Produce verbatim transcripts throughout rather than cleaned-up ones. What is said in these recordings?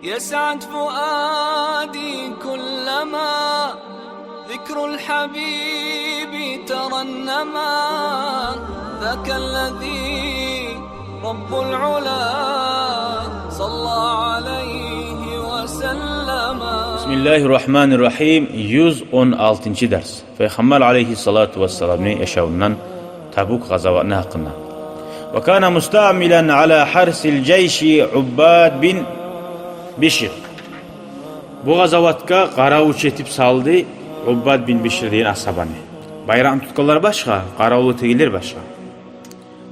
يسعد فؤادي كلما ذكر الحبيب ترنما، ذاك الذي رب العلا صلى عليه وسلم. Бисмиллагьи ррагьмани ррагьим. Юз он алтынчы дарс. Пайхаммар алайгьиссалату вассаламны яшавундан, Табук къазаватны гьакъында. وكان مستعملا على حرس الجيش عباد بن بشر. Бу къазаватгъа къаравулчу этип салды Уббад бин Бишр деген асгьабаны. Байракъны тутгъанлар башгъа, къаравуллу тегенлер башгъа.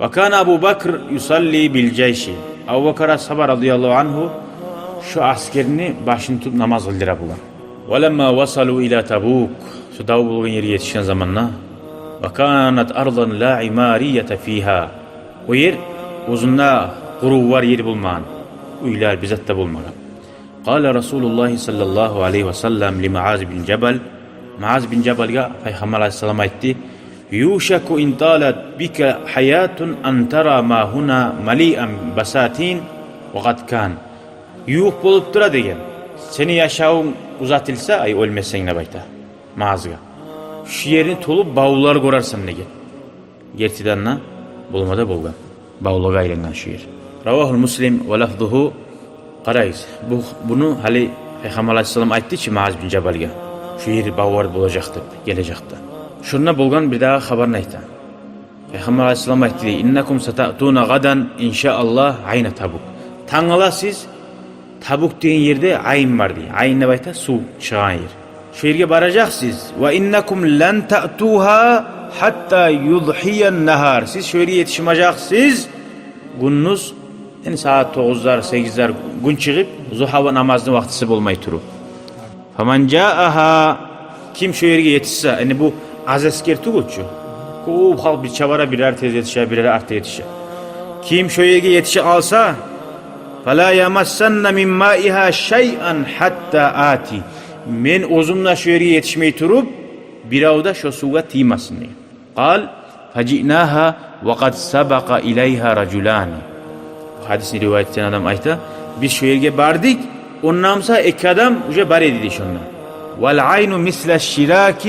وكان أبو بكر يصلي بالجيش. Абубакар асгьаба, радияллагьу ангьу, шо асгерни башын тутуп намаз къылдыра булагъа. ولما وصلوا إلى تبوك. Шо дав болгъан ерге етишген заманда, وكانت أرضا لا عمارة فيها. О ер оьзюнде къурувлар, ер болмагъан, уьйлер, бир зат да болмагъан. قال رسول الله صلى الله عليه وسلم لمعاذ بن جبل. Муаз бин Жабалгъа Пайхаммар алайгьиссалам айтды: يوشك إن طالت بك حياة أن ترى ما هنا مليئا بساتين وقد كان. Ювукъ болуп тура деген, сени яшавунг узатылса, ай, оьлмесенг деп айта Муазгъа, шу ерни толуп бавлар гёрерсен деген. Гертиден де, болма да болгъан. Бавлагъа айлангъан шу ер. رواه مسلم ولفظه. Къарайыз, бу, буну гьали Пайхаммар алайгьиссалам айтды чы Муаз бин Жабалгъа, шу ер бавлар болажакъ деп гележекде. Шонда болгъан бирдагъы хабарны айта. Пайхаммар алайгьиссалам айтды дей: إنكم ستأتون غدا إن شاء الله عين تبوك. Тангала сиз Табук деген ерде айн бар дей. Айн деп айта сув чыгъагъан ер. Шо ерге баражакъсыз. وإنكم لن تأتوها حتى يضحي النهار. Сиз шо ерге етишмежексиз гюндюз, яни сагьат тогъузлар, сегизлер, гюн чыгъып, зугьа намазны вакътиси болмай туруп. فمن جاءها, ким шо ерге етишсе, яни бу аз асгер тюгюл чю. Кёп халкъ бирче бара, бирер тез етише, бирер артда етише. Ким шо ерге етише къалса, فلا يمسن من مائها شيئا حتى آتي. Мен оьзюм де шо ерге етишмей туруп, бирев де шо сувгъа тиймесин деген. قال: فجئناها وقد سبق إليها رجلان. Бу гьадисни риваят этген адам айта: биз шо ерге бардыкъ, ондан буса эки адам уже бар эди дей шонда. والعين مثل الشراك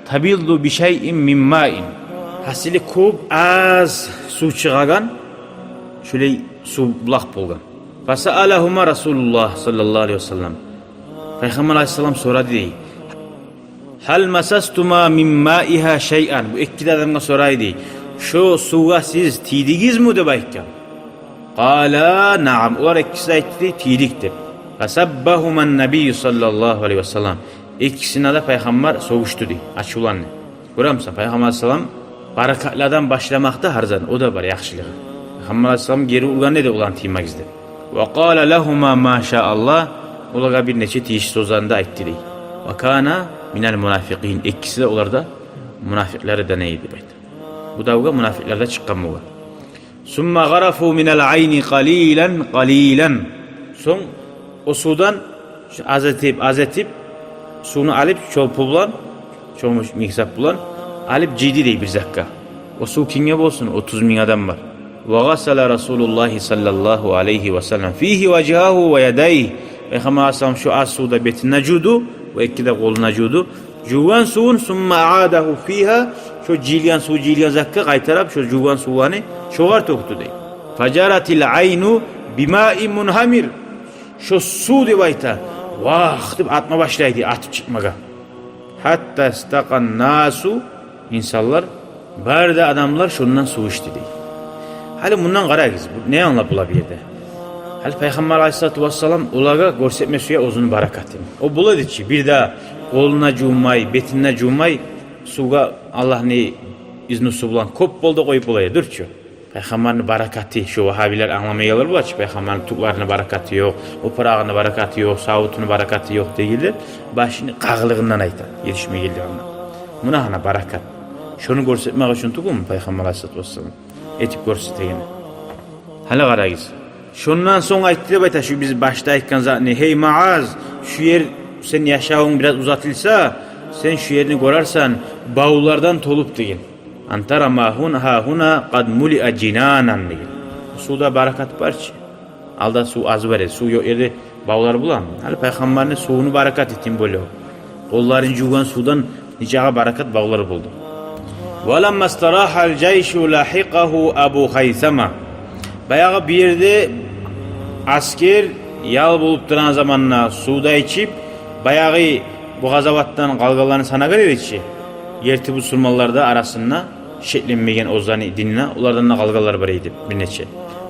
تبض بشيء من ماء. Гьасили кёп аз сув чыгъагъан, шолай сув булакъ болгъан. فسألهما رسول الله صلى الله عليه وسلم. Пайхаммар алайгьиссалам сорады дей: هل مسستما من مائها شيئا. Бу эки де адамгъа сорай дей: шо сувгъа сиз тийдигизми деп айтгъан. قالا نعم. Олар экиси айтды дей: тийдик деп. فسبهما النبي صلى الله عليه وسلم. Экисине де Пайхаммар сёгюштю дей, ачувланды. Гёремисен, Пайхаммар алайгьиссалам баракатлы адам башламакъда гьар затны, о да бар яхшылыгъы. Пайхаммар алайгьиссалам гери ургъан эди оланы тиймегиз деп. وقال لهما ما شاء الله. Олагъа бир нече тийишли сёзлени де айтды дей. وكانا من المنافقين. Экиси де олар да мунафикълардан эди деп айта. Бу давгъа мунафикълар да чыкъгъан болгъан. ثم غرفوا من العين قليلا قليلا. Сонг о сувдан шу аз этип, аз этип, сувну алып, чолпу булан, чомуч, мигзап булан алып жыйды дей бир затгъа. О сув кимге болсун? Отуз минг адам бар. وغسل رسول الله صلى الله عليه وسلم فيه وجهه ويديه. Пайхаммар алайгьиссалам шо аз сувда бетин де жувду, о эки де къолун да жувду. Жувгъан сувун, ثم أعاده فيها, шо жыйылгъан сув, жыйылгъан затгъа къайтарып, шо жувгъан сувланы шогъар тёкдю дей. فجرت العين بماء منهمر. Шо сув деп айта, вах деп атма башлайды, атып чыкъмагъа. حتى استقى الناس, инсанлар, бары да адамлар шондан сув ичди дей. Гьали мундан къарагъыз, бу не англап бола бу ерде? Гьали Пайхаммар алайгьиссалату вассалам олагъа гёрсетме сюе оьзюню баракатын. О бола эди чи, бир де къолун да жувмай, бетин де жувмай, сувгъа Аллагьны изнусу булан кёп болду къоюп бола эди, дюр чю. Пайхаммарны баракаты, шо вагьабилер англамайгъанлар бола чы, Пайхаммарны тюклерини баракаты ёкъ, опурагъыны баракаты ёкъ, савутуну баракаты ёкъ дегенлер, башыны къагъылыгъындан айта, етишмегенлигинден. Муна гьана баракат. Шону гёрсетмек учун тюгюлмю Пайхаммар алайгьиссалату вассалам этип гёрсетегени? Гьали къарагъыз. Шондан сонг айтды деп айта, шу биз башда айтгъан затны: гьей Муаз, шу ер, сен яшавунг бираз узатылса, сен шу ерни гёрерсен бавлардан толуп деген. أن ترى ما هنا، ها هنا قد ملئ جنانا деген. Сувда баракат бар чы. Алда сув аз бар эди. Сув ёкъ ерде Бавлар булан. Гьали пайхаммарны сувуну баракаты тем более. Къолларын жувгъан сувдан нечакъы баракат бавлар болду. Ва ламма истарахал жайшу лагьикъагьу Абу Хайсама. Баягъы бир ерде аскер ял болуп турагъан заманда, сув да ичип, баягъы бу къазаватдан къалгъанланы санагъан эди чи. Герти бусурманлар да арасында шекленмеген оьзлени динине, олардан да къалгъанлар бар эди бир нече.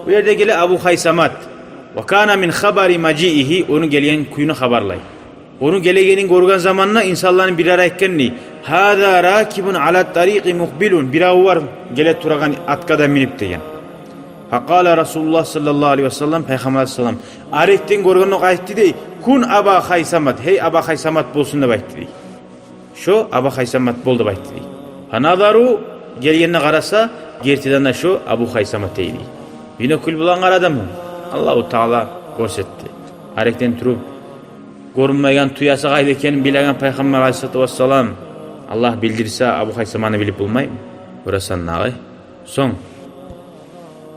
Бу ерде геле Абу Хайсамат. Ва кана мин хабари мажиигьи, ону гелген кюйню хабарлай. Ону гелегенин гёрген заманда инсанланы бирлери айтгъан дей: «Гьаза ракибун ала тарикъи мукъбилун», бирев бар геле турагъан атгъа да минип деген. Факъала Расулуллагь саллаллагьу алайгьи ва саллам, пайхаммар алайгьиссалам арекден гёргенокъ айтды дей: «Кун Аба Хайсамат, гьей Аба Хайсамат болсун», – деп айтды дей. Шо Абу Хайсамат бол деп айтды дей. Фаназару, гелгенде къараса, гертиден де шо Абу Хайсамат эди дей. Бинокль булан къарады муну. Аллагьу Таала гёрсетди. Арекден туруп, гёрюнмейген тюеси къайда экенин билеген пайхаммар алайгьиссалату вассалам. Аллагь билдирсе, Абу Хайсаманы билип болмаймы? Гёресен дагъы. Сонг.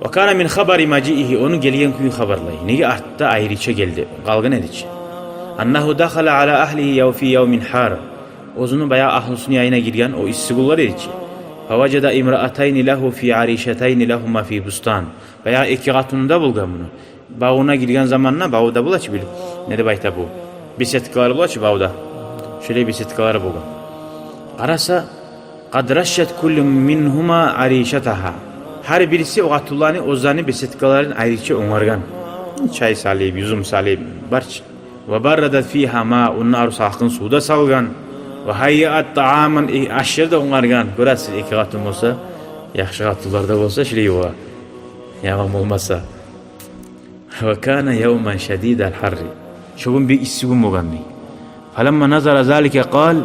Ва кана мин хабари мажиигьи, ону гелген кюйню хабарлай. Неге артда айрыча гелди, къалгъан эди чи. Аннагьу дахала ала агьлигьи яв-, фи явмин гьар. Оьзюню баягъы агьлюсюню янына гирген, о исси гюнлер эди чи. Фаважада имраатайни лагьу фи аришатайни лагьума фи бустан. Баягъы эки къатыны да болгъан муну. Бавуна гирген заманда, баву да бола чы бир, не деп айта бу, беседкалар бола чы бавда. Шолай беседкалар болгъан. Къараса, къад рашшат куллу мингьума аришатагьа. Гьар бириси о къатынланы оьзлени беседкаларын айрыча онгаргъан. Чай салып, юзюм салып, бар чы. Ва баррадат фигьа ма, онда арив салкъын сув да салгъан. Ва гьаййаат тааман, э, ашлар да онгаргъан. Гёресиз, эки къатын болса, яхшы къатынлар да болса, шолай бола. Яман болмаса. Ва кана явман шадидал гьарри. Шо гюн бек исси гюн болгъан дей. Фаламма назара залика къал.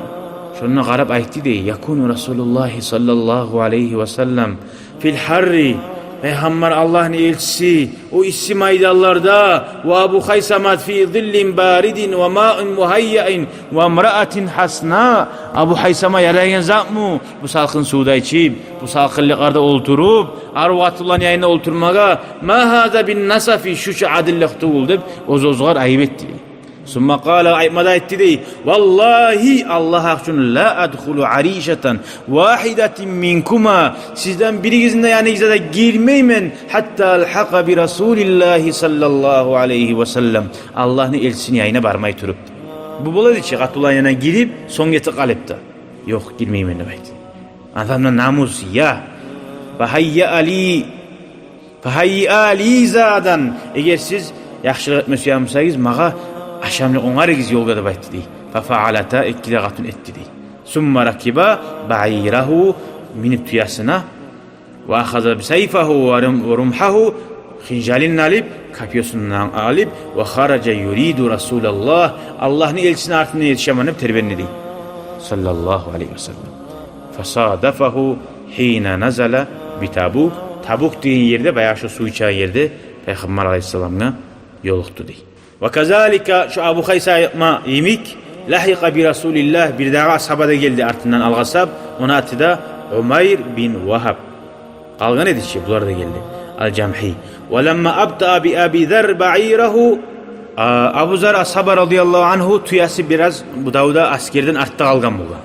Шонда къарап айтды дей: «Якуну Расулуллагьи саллаллагьу алайгьи ва саллам фил гьарри». Пайхаммар, Аллагьны элчиси, о исси майданларда, ва Абу Хайсамат фи зиллин баридин ва маин мугьайяин ва имраатин гьасна. Абу Хайсама ярайгъан затмы бу салкъын сувда ичип, бу салкъынлыкъларда олтуруп, арив къатынланы янында олтурмагъа? Ма гьаза бин насафи, шу чу адиллик тюгюл деп, оьз-оьзюне айып этди. Сумма къала, айтма да айтды дей: «Валлагьи, Аллагь гьакъ учун, ла адхулу аришатан вагьидатин минкума, сизден биригизни де яныгъызгъа да гирмеймен, гьатта алгьакъа би Расулиллагьи саллаллагьу алайгьи ва саллам, Аллагьны элчисини янына бармай туруп». Бу бола эди чи, къатынланы янына гирип, сонг гетип къалып да. Ёкъ, гирмеймен деп айтды. Адамда намус я. Фагьаййа ли, фагьаййа ли задан. Эгер сиз яхшылыкъ этме сюе бусагъыз, магъа ашамлыкъ онгарыгъыз ёлгъа деп айтды дей. Фафаалата, эки де къатын этди дей. Сумма ракиба баирагьу, минип тюесине. Ва ахаза сайфагьу ва рум-, ва румхагьу, хынжалын алып, копьёсун алып, ва хаража юриду Расулаллагь, Аллагьны элчисини артындан етишемен деп тербенди дей. Саллаллагьу алайгьи ва саллам. Фасадафагьу гьина назала би Табук. Табук деген ерде, баягъы шо сув ичеген ерде пайхаммар алайгьиссаламгъа ёлукъду дей. Ва казалика, шо Абу Хайсама йимик, лагьикъа би Расулиллагь, бирдагъы асгьаба да гелди артындан алгъасап, ону аты да Умайр бин Вагьаб. Къалгъан эди чи, булар да гелди. Ал-Жамгьи. Ва ламма абтаа би Аби Зар баирагьу, а, Абу Зар асгьаба радияллагьу ангьу тюеси бираз бу давда аскерден артда къалгъан болгъан.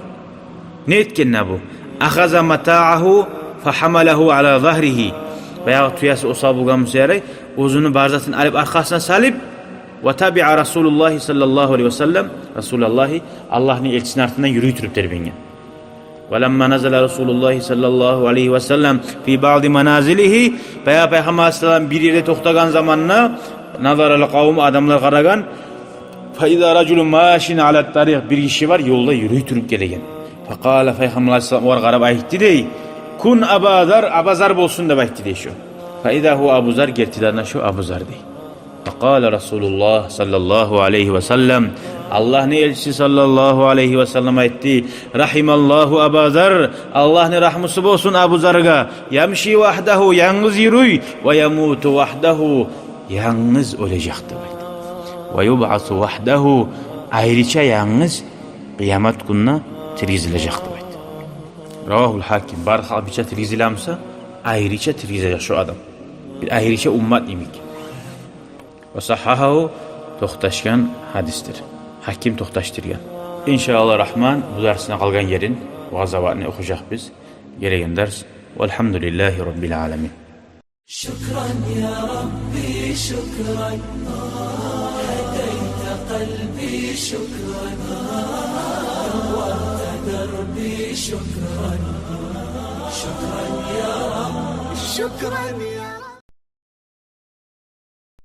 Не этген де бу? Ахаза матаагьу фагьамалагьу ала загьригьи. Баягъы тюеси осал болгъан буса ярай, оьзюню бар затын алып аркъасына салып, ва табиа Расулуллагьи саллаллагьу алайгьи ва саллам, Расулаллагьи, Аллагьны элчисини артындан юрюй туруп тербенген. Ва ламма назала Расулуллагьи саллаллагьу алайгьи ва саллам фи баъди маназилигьи, баягъы пайхаммар алайгьиссалам бир ерде токътагъан заманда, назарал къавм, адамлар къарагъан, фаиза ражулун машин ала тарикъ, бир гиши бар ёлда юрюй туруп гелеген. Факъала, пайхаммар алайгьиссалам огъар къарап айтды дей: «Кун Аба Зар, Абу Зар болсун», – деп айтды дей шо. Фаиза гьува Абу Зар, гертиден де шо Абу Зар дей. Факъала Расулуллагь саллаллагьу алайгьи ва саллам, Аллагьны элчиси саллаллагьу алайгьи ва саллам айтды: «Рагьималлагьу Аба Зар, Аллагьны рагьмусу болсун Абу Заргъа, ямши вагьдагьу, янгыз юрюй, ва ямуту вагьдагьу, янгыз оьлежек», – деп айтды. «Ва юбъасу вагьдагьу, айрыча янгыз къыямат гюнде тиргизилежек», – деп айтды. Равагьул Гьаким. Бар халкъ бирче тиргизиле буса, айрыча тиргизилежек шо адам. Бир айрыча уммат йимик. Ва сагьгьагьу токъташгъан гьадисдир. Гьаким токъташдыргъан. Иншааллагь рагьман, бу дарсны къалгъан ерин, вагъзаватны охужакъбыз гелеген дарс. Валгьамдулиллагьи раббил аламин. شكرا يا ربي، شكرا. هديت قلبي، شكرا. نورت دربي، شكرا. شكرا يا رب، شكرا يا